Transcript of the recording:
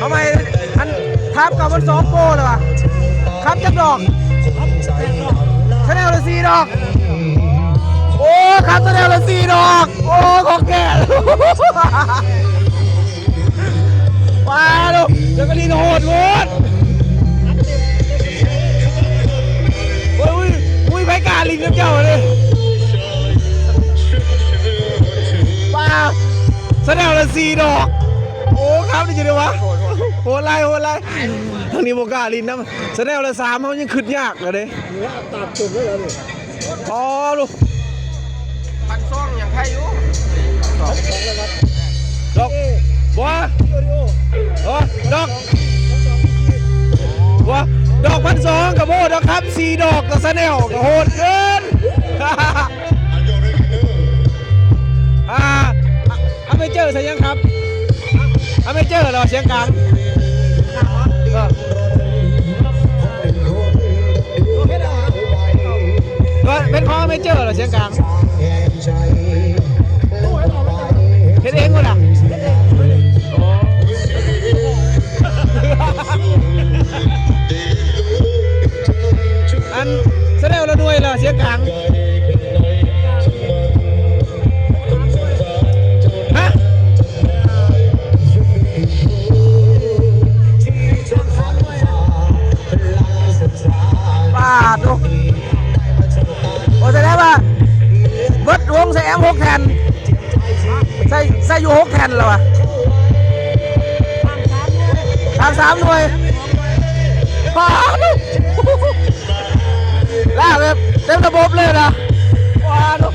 ເອົາໃໝ່ ອັນ ຖາມເກົ່າມັນສອງໂປແລ້ວວະ ຂັບຈັກດອກ? ຊາແນວລະສີ່ດອກ. ໂອ້ ຂັບຊາແນວລະສີ່ດອກ. ໂອ້ ຂອງແທ້. ປາໂດ ຈັກກະລີນໂຫດໂພດ. ໂອ້ຍ ອຸ້ຍ ອຸ້ຍ ໃຜກ້າຫຼິ້ນກັບເຈົ້າເດ. ປາ ຊາແນວລະສີ່ດອກ. ໂອ້ ຂັບໄດ້ຈັ່ງໃດວະ. ໂຫດຫຼາຍ ໂຫດຫຼາຍ. ທາງນີ້ບໍ່ກ້າຫຼິ້ນນຳ. ຊາແນວລະສາມ ເຮົາຍັງຄຶດຍາກລະເດ້. ຕາມຈົນໄດ້ແລ້ວນີ້. ອໍ ລູກ ພັນສອງຍັງໄຄຢູ່. ດອກ ບໍ່ ເອີ ດອກ ບໍ່ ດອກ ພັນສອງ ກະບໍ່ ດອກ ຂັບສີ່ດອກ ກະຊາແນວ ກະໂຫດເກີນ. ອ່າ ອາເມເຈີໃສ່ຫຍັງຄັບ? ອາເມເຈີເນາະ ສຽງກາງ. ເອີ ເປັນຂອງອາເມເຈີເນາະ ສຽງກາງ. ເຮັດເອງບໍ່ລະ? ໂອ້ ອັນ ຊາແນວລະໜ່ວຍລະ ສຽງກາງ. ຮະ ປາດໂທ້. ໂອ້ ສະແດງວ່າເບິດວົງໃສ່ແອມຫົກແຜ່ນ. ໃສ່ ໃສ່ຢູ່ຫົກແຜ່ນແລ້ວວະ. ສາມ ສາມໜ່ວຍ. ປາດໂທ້ ລາກແບບເຕັມລະບົບເລີຍນະ. ປາດໂທ້